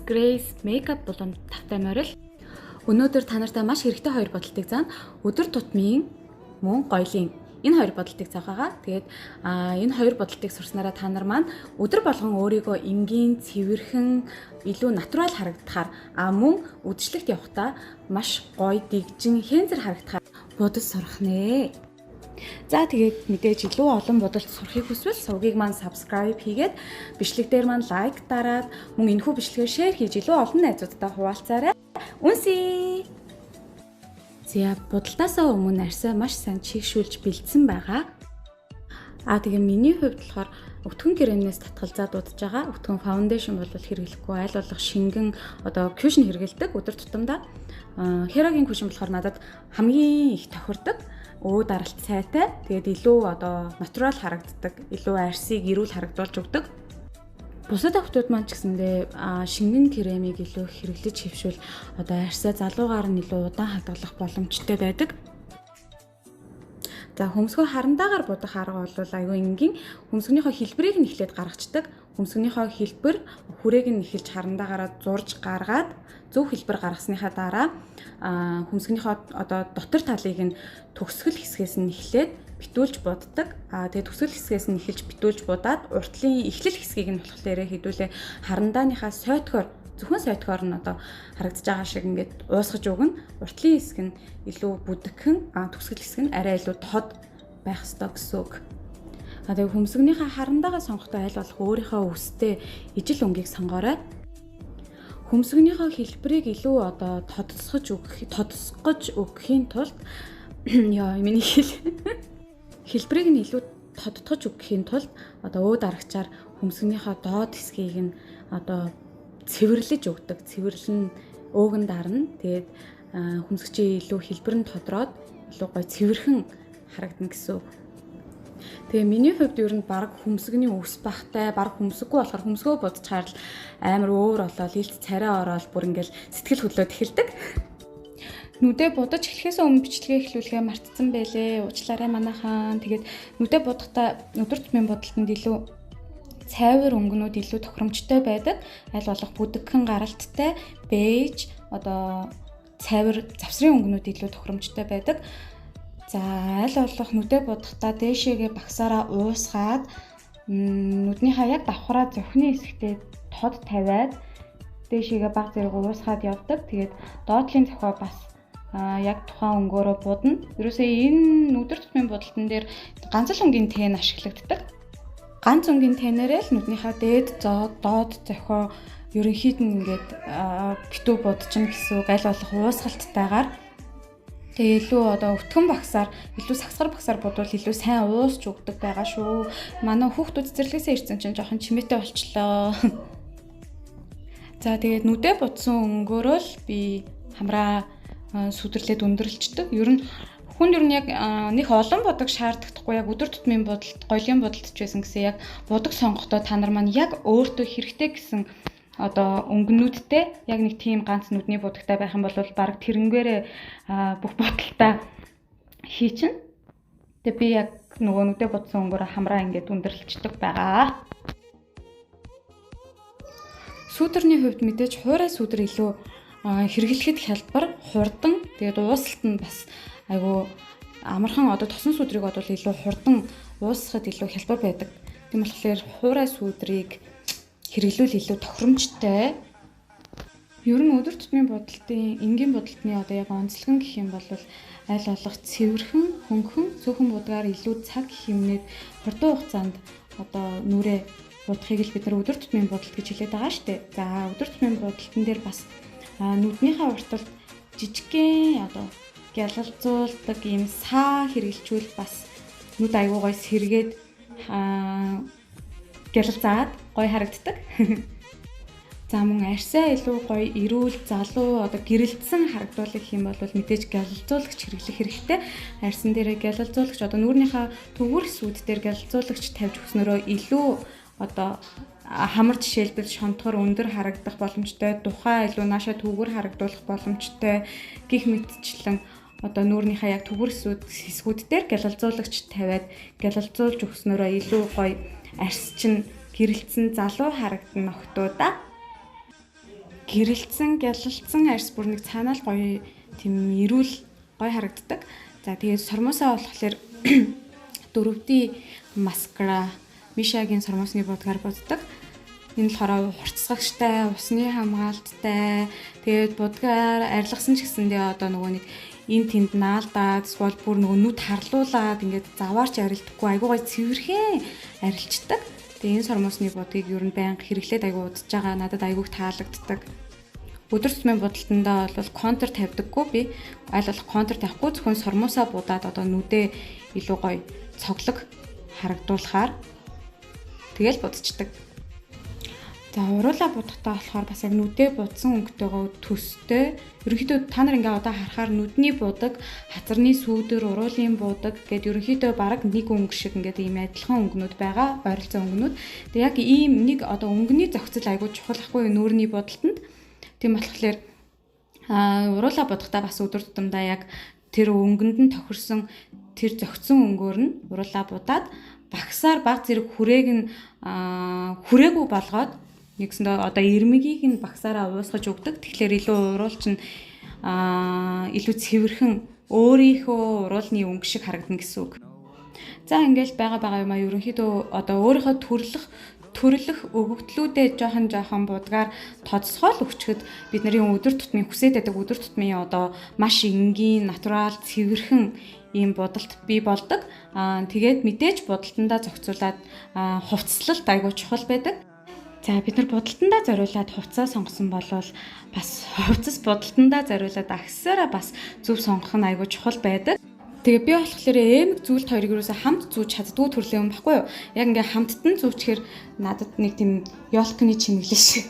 Grace Makeup болон тавтай морил. Өнөөдөр та нартай маш хэрэгтэй хоёр бодолтыг заана. Өдөр тутмын мөн гоёлын энэ хоёр бодолтыг заахаа. Тэгээд энэ хоёр бодолтыг сурснараа та нар маань өдөр болгон өөрийгөө энгийн, цэвэрхэн, илүү натурал харагдахаар мөн үдшилтэд явахдаа маш гоё, дэгжин, хэнзэр харагдахаар бодож сурах нэ. За, тэгээд мэдээж илүү олон бодолт сурахыг хүсвэл сувгийг маань subscribe хийгээд, бичлэг дээр маань like дараад, мөн энэхүү бичлэгээ share хийж илүү олон найзуудтай хуваалцаарай. Үнсий. За, будалтаасаа өмнө арьсаа маш сайн чийгшүүлж бэлдсэн байгаа. Тэгээ миний хувьд болохоор өтгөн кремнээс татгалзаад будаж байгаа. Өтгөн foundation бол хэрэглэхгүй, аль болох шингэн одоо cushion хэрэглэдэг өдөр тутамдаа. Hera-гийн cushion болохоор надад хамгийн их тохирдог, өө даралт сайтай. Тэгээд илүү одоо натурал харагддаг, илүү арьсыг эрүүл харагдуулж өгдөг. Бусад охидууд маань ч гэсэндээ шингэн кремийг илүү хэрэглэж хэвшвэл одоо арьсаа залуугаар нь илүү удаан хадгалах боломжтой байдаг. За, хөмсгөө харандаагаар будах арга бол айгүй энгийн. Хөмсгөнийхөө хэлбэрийг нь эхлээд гаргацдаг. Хөмсгөнийхөө хэлбэр хүрээг нь эхэлж харандаагаараа зурж гаргаад, зөв хэлбэр гаргасныхаа дараа хөмсгөнийхөө одоо дотор талыг нь төгсгөл хэсгээс нь эхлээд битүүлж буддаг. Тэгээд төгсгөл хэсгээс нь эхэлж битүүлж будаад, уртлын эхлэл хэсгийг нь болохоор хэдүүлээ харандааныхаа сойтгоор, зөвхөн сойтгоор нь одоо харагдаж байгаа шиг ингээд уусгаж өгнө. Уртлын хэсэг нь илүү бүдэгхэн, төгсгөл хэсэг нь арай илүү тод байх ёстой гэсэн үг. Тэгээ хөмсгөнийхөө харандаагаа сонгохдоо аль болох өөрийнхөө өстэй ижил өнгийг сонгоорой. Хөмсгөнийхөө хэлбэрийг илүү одоо тодсгож өгөхийн тулд, яа, миний хэл, хэлбэрийг нь илүү тодтогч өгөхийн тулд одоо өө дарагчаар хөмсгөнийхөө доод хэсгийг нь одоо цэвэрлэж өгдөг. Цэвэрлэн өөгөн дарна. Тэгээд хөмсгчийн илүү хэлбэр нь тодроод илүү гоё цэвэрхэн харагдана гэсэн үг. Тэгээ миний хувьд ер нь баг хөмсгний өс бахтай, баг хөмсггүй болохоор хөмсгөө будчихаар л амар өөр болоод, илт царай ороод, бүр ингээл сэтгэл хөдлөөд эхэлдэг. Нүдээ будаж эхлэхээс өмнө бичлэгээ эхлүүлэхээ мартсан байлээ. Уучлаарай, манайхан. Тэгээд нүдээ будахдаа өдөр тутмын будалтанд илүү цайвар өнгөнүүд илүү тохиромжтой байдаг. Аль болох бүдэгхэн гаралттай, бейж, одоо цайвар завсрын өнгөнүүд илүү тохиромжтой байдаг. За, аль болох нүдээ будахдаа дээшээгээ багсаараа уусгаад, нүднийхээ яг давхраа зөхний хэсэгтээ тод тавиад, дээшээгээ баг зэрэг уусгаад явдаг. Тэгээд доотлын зохио бас яг тухайн өнгөөрөө будна. Ерөөсөө энэ өдөр тутмын будалтан дээр ганц л өнгийн тэн ашиглагддаг. Ганц өнгийн тэнээрээ л нүднийхээ дээд, доод зохио ерөнхийд нь ингээд битүү будчихна гэсэн үг. Аль болох уусгалттайгаар. Тэгээ илүү одоо өтгөн багсаар, илүү сагсгар багсаар будвал илүү сайн уусч өгдөг байгаа шүү. Манай хүүхдүүд цэцэрлэгээсээ ирсэн чинь жоохон чимээтэй болчлоо. За, тэгээд нүдээ будсан өнгөөрөө л би хамраа сүдэрлээд өндөрлөчдөг. Ер нь хүн ер нь яг нэг олон будаг шаардлагагүй, яг өдөр тутмын будалт, гоёлын будалт ч байсан гэсэн яг будаг сонгохдоо та нар маань яг өөртөө хэрэгтэй гэсэн одоо өнгөнүүдтэй яг нэг тийм ганц нүдний будагтай байх юм бол баг тэрнгээрээ бүх будалтаа хийчин. Тэгээ би яг нөгөө нүдээ будсан өнгөөрөө хамраа ингээд өндөрлөчдөг байгаа. Сүүдэрний хувьд мэдээж хуурай сүүдэр илүү хэрэглэхэд хялбар, хурдан, тэгээд уусалт нь бас айгүй амархан. Одоо тосон сүүдрийг бодвол илүү хурдан уусгахад илүү хялбар байдаг. Тийм болохоор хуурай сүүдрийг хэрэглүүл илүү тохиромжтой. Ер нь өдөр тутмын будалтын, энгийн будалтны одоо яг онцлог нь гэх юм бол аль болох цэвэрхэн, хөнгөн, цөөхөн будгаар илүү цаг хэмнээд хурдан хугацаанд одоо нүрээ будахыг л бид нар өдөр тутмын будалт гэж хэлээд байгаа шүү дээ. За, өдөр тутмын будалтан дээр бас нүднийхээ урталд жижигхэн одоо гялалзуулдаг ийм саа хэрэглэчүүл бас нүд айгуу гоё сэргээд, гялалзаад гоё харагддаг. За, мөн арьсаа илүү гоё эрүүл, залуу, одоо гэрэлтсэн харагдуулах юм бол мэдээж гялалзуулагч хэрэглэх хэрэгтэй. Арьсан дээрээ гялалзуулагч, одоо нүүрнийхээ төвөр хэсгүүд дээр гялалзуулагч тавьж өгснөрөө илүү одоо хамар жишээлбэл шонтгор өндөр харагдах боломжтой, тухай илүү наашаа төвгөр харагдуулах боломжтой гих мэтчлэн одоо нүүрнийхээ яг төвөр хэсгүүд дээр гялалзуулагч тавиад гялалзуулж өгснөрөө илүү гоё арьс чинь гэрэлтсэн, залуу харагдана, охидуудаа. Гэрэлтсэн, гялалцсан арьс бүр нэг цаанаа л гоё тийм эрүүл гоё харагддаг. За, тэгээд сормуусаа болохоор 4D маскара, Мишагийн сормуусны будгаар буддаг. Энэ болохоор хурцсагчтай, усны хамгаалттай. Тэгээд будгаар арилгасан ч гэсэндээ одоо нөгөө нэг энэ тэнд наалдаад, эсвэл бүр нөгөө нүд харлуулад ингээд заваарч арилдаггүй, айгуу гоё цэвэрхэн арилчдаг. Тэгээ энэ сормуусны будгийг ер нь байнга хэрэглээд айгуу удаж байгаа. Надад айгуух таалагддаг. Өдөр тутмын будалтандаа бол контур тавьдаггүй би. Аль болох контур тавихгүй, зөвхөн сормуусаа будаад одоо нүдээ илүү гоё цоглог харагдуулахаар тэгэл будчихдаг. За, уруулаа будахтаа болохоор бас яг нүдээ будсан өнгөтэйгөө төстэй. Ерөнхийдөө та нар ингээ одоо харахаар нүдний будаг, хазарны сүүдэр, уруулын будаг гэд ерөнхийдөө бараг нэг өнгө шиг ингээд ийм адилхан өнгөнүүд байгаа, ойролцоо өнгөнүүд. Тэгээ яг ийм нэг одоо өнгөний зохицол айгүй чухал ахгүй нүүрний будалтанд. Тийм болохоор уруулаа будахтаа бас өдөр тутамдаа яг тэр өнгөнд нь тохирсон, тэр зохицсон өнгөөр нь уруулаа будаад, багсаар баг зэрэг хүрээг нь хүрээгүй болгоод, нэгсэндээ одоо ирмэгийг нь багсаараа уусгаж өгдөг. Тэгэхээр илүү уруул чинь илүү цэвэрхэн, өөрийнхөө уруулны өнгө шиг харагдана гэсэн үг. За, ингээл байгаа байгаа юм а ерөнхийдөө одоо өөрийнхөө төрлөх өгөгдлүүдээ жоохон жоохон будгаар тодсгоол өгчөхөд бидний өдөр тутмын хүсээд байдаг өдөр тутмын одоо маш энгийн, натурал, цэвэрхэн ийм будалт бий болдог. Тэгээд мэдээж будалтандаа зохицуулаад хувцаслалт айгүй чухал байдаг. За, бид нар будалтандаа зориулаад хувцас сонгосон болвол бас хувцас будалтандаа зориулаад аксессуараа бас зөв сонгох нь айгүй чухал байдаг. Тэгээ би болохоор эмэг зүйлт хоёрыг юусаа хамт зүүж чаддгүй төрлийн юм баггүй юу? Яг ингээ хамттан зүүчээр надад нэг тийм ёлкны чимэглэл шиг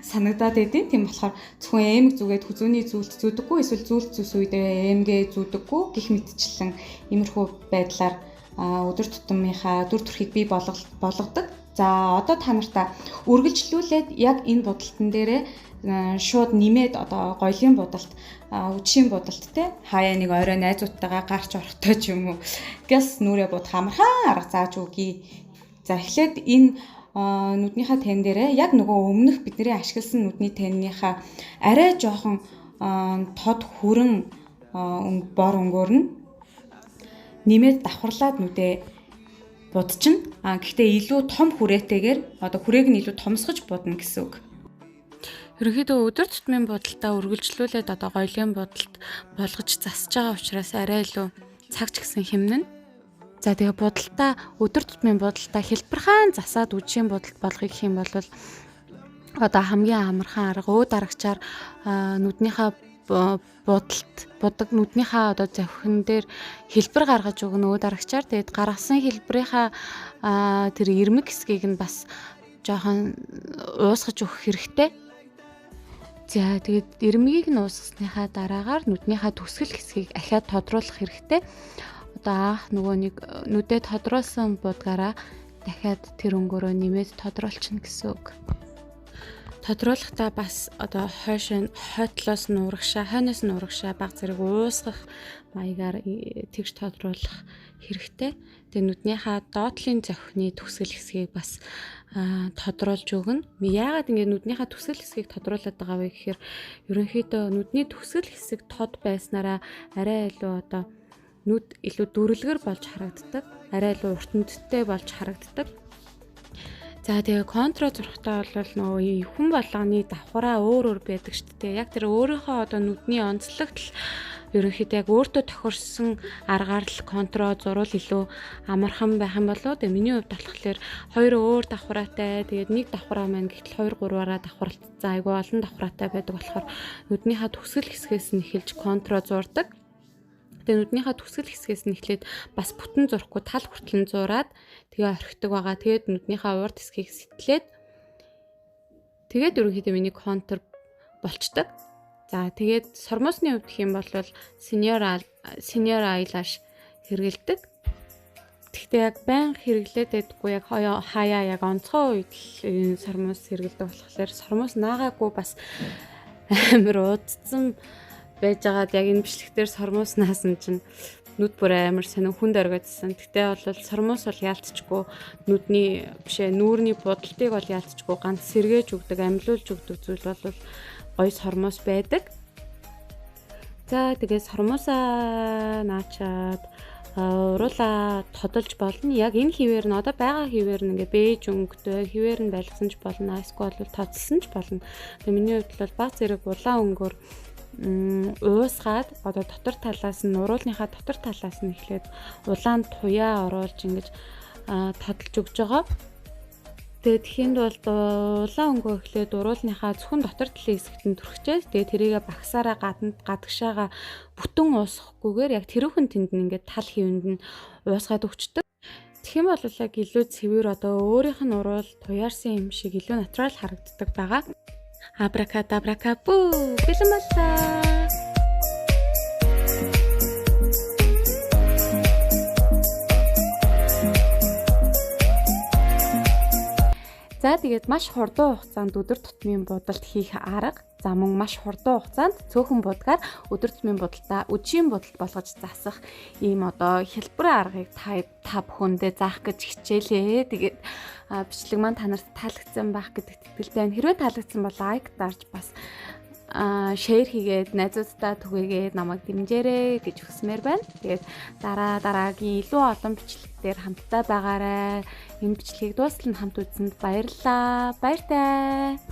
санагдаад байдیں۔ Тийм болохоор зөвхөн эмэг зүгээд хүзүүний зүйлт зүүдэггүй, эсвэл зүйлт зүүс үедээ эмгээ зүүдэггүй гих мэтчлэн иймэрхүү байдлаар өдөр тутмынхаа дүр төрхийг бий болгодог. За, одоо та нартаа үргэлжлүүлээд яг энэ будалтан дээрээ шууд нэмээд одоо гоёлын будалт, үдшийн будалт те, хаяа нэг орой найзуудтайгаа гарч орохтой ч юм уу. Гяс нүрээ будах амархан арга зааж өгье. За, эхлээд энэ нүднийхээ тэн дээрээ яг нөгөө өмнөх бидний ашигласан нүдний тэннийхээ арай жоохон тод хүрэн бор өнгөөр нь нэмээд давхарлаад нүдээ будчихна. Гэхдээ илүү том хүрээтэйгээр, одоо хүрээг нь илүү томсгож будна гэсэн үг. Ерөнхийдөө өдөр тутмын будалтаа үргэлжлүүлээд одоо гоёлын будалт болгож засаж байгаа учраас арай илүү цаг ч гэсэн хэмнэн. За, тэгээ будалтаа, өдөр тутмын будалтаа хэлбэрхаан засаад үдшийн будалт болгох гэх юм бол одоо хамгийн амархан арга өө дарагчаар нүднийхээ будалт будаг нүднийхээ одоо зовхин дээр хэлбэр гаргаж өгнө өө дарагчаар. Тэгээд гаргасан хэлбэрийнхаа тэр ирмэг хэсгийг нь бас жоохон уусгаж өгөх хэрэгтэй. За, тэгээд ирмэгийг нь уусгасныхаа дараагаар нүднийхээ төгсгөл хэсгийг ахиад тодруулах хэрэгтэй. Одоо анх нөгөө нэг нүдээ тодруулсан будгаараа дахиад тэр өнгөөрөө нэмээд тодруулчихна гэсэн үг. Тодруулахдаа бас одоо хойш хойтлоос нь урагшаа, хойноос нь урагшаа баг зэрэг уусгах маягаар тэгж тодруулах хэрэгтэй. Тэгээ нүднийхаа доотлын зохины төгсгөл хэсгийг бас тодруулж өгнө. Яагаад ингэ нүднийхаа төгсгөл хэсгийг тодруулад байгаа вэ гэхээр ерөнхийдөө нүдний төгсгөл хэсэг тод байснараа арай илүү одоо нүд илүү дүрлэгэр болж харагддаг. Арай илүү урт нүдтэй болж харагддаг. За, тэгээ контро зурхтаа бол нөгөө хүн болгоны давхраа өөр өөр байдаг шүү дээ. Яг тэр өөрийнхөө одоо нүдний онцлогт л ерөнхийдөө яг өөртөө тохирсон аргаар л контро зурвал илүү амархан байх юм болоо. Тэгээ миний хувьд болохоор хоёр өөр давхраатай. Тэгээд нэг давхраа маань гэтэл 2 3-аараа давхралцсан, айгүй олон давхраатай байдаг болохоор нүднийхээ төгсгөл хэсгээс нь эхэлж контро зурдаг. Тэгээ нүднийхээ төгсгөл хэсгээс нь эхлээд бас бүтэн зурхгүй, тал хүртэл нь зураад тэгээ орхидог байгаа. Тэгээд нүднийхээ урд хэсгийг сэтлээд тэгээд ерөнхийдөө миний контур болчдөг. За, тэгээд сормуусны хувьд гэх юм бол senior eyelash хэрэгэлдэг. Гэхдээ яг байнга хэрэглээд байдаггүй, яг хаяа яг онцгой үед л энэ сормуус хэрэгэлдэг болохоор сормуус наагаагүй бас амар удцсан байжгаад яг энэ бичлэгтэр сормуус наасан чинь Нүд бүр амар сонин хүнд оргиодсон. Гэтэ бол сормуус бол яалтчгүй нүдний бишээ нүүрний будалтыг бол яалтчгүй ганц сэргээж өгдөг, амьлуулж өгдөг зүйл бол гоё сормуус байдаг. За тэгээ сормуусаа наачаад уруулаа тодолж болно. Яг энэ хിവэр нь одоо байгаа хിവэр нь ингээ бэж өнгөтэй хിവэр нь байлгасан ч болно. Эсвэл бол тоцсон ч болно. Тэгээ миний хувьд бол баг зэрэг улаан өнгөөр уусгаад одоо дотор талаас нь уруулныхаа дотор талаас нь эхлээд улаан туяа оруулж ингэж тодолж өгч байгаа. Тэгээд тэхэнд бол улаан өнгөө эхлээд уруулныхаа зөвхөн дотор талын хэсэгт нь түрхчээд тэгээд тэрийгэ багсаараа гадна гадагшаага бүтэн уусгахгүйгээр яг тэрүүхэн тэнд нь ингээд тал хэвэнд нь уусгаад өгчдөг. Тэгэх юм бол яг илүү цэвэр одоо өөрийнх нь уруул туяарсан юм шиг илүү натурал харагддаг байгаа. Абракадабрака бүү бэлэн боллоо. За тэгээд маш хурдан хугацаанд өдөр тутмын будалт хийх арга. За мөн маш хурдан хугацаанд цөөхөн будгаар өдөр тутмын будалтаа үдшийн будалт болгож засах ийм одоо хялбар аргыг та бүхэндээ заах гэж хичээлээ. Тэгээд бичлэг маань та нарт таалагдсан байх гэдэгт итгэлтэй байна. Хэрвээ таалагдсан бол лайк дарж бас шеэр хийгээд найзуудтай түгээгээд намайг дэмжээрэй гэж хүсмээр байна. Тэгээд дараа дараагийн илүү олон бичлэг дээр хамтдаа байгаарай. Энэ бичлэгийг дуустал нь хамт үзсэнд баярлалаа. Баяртай.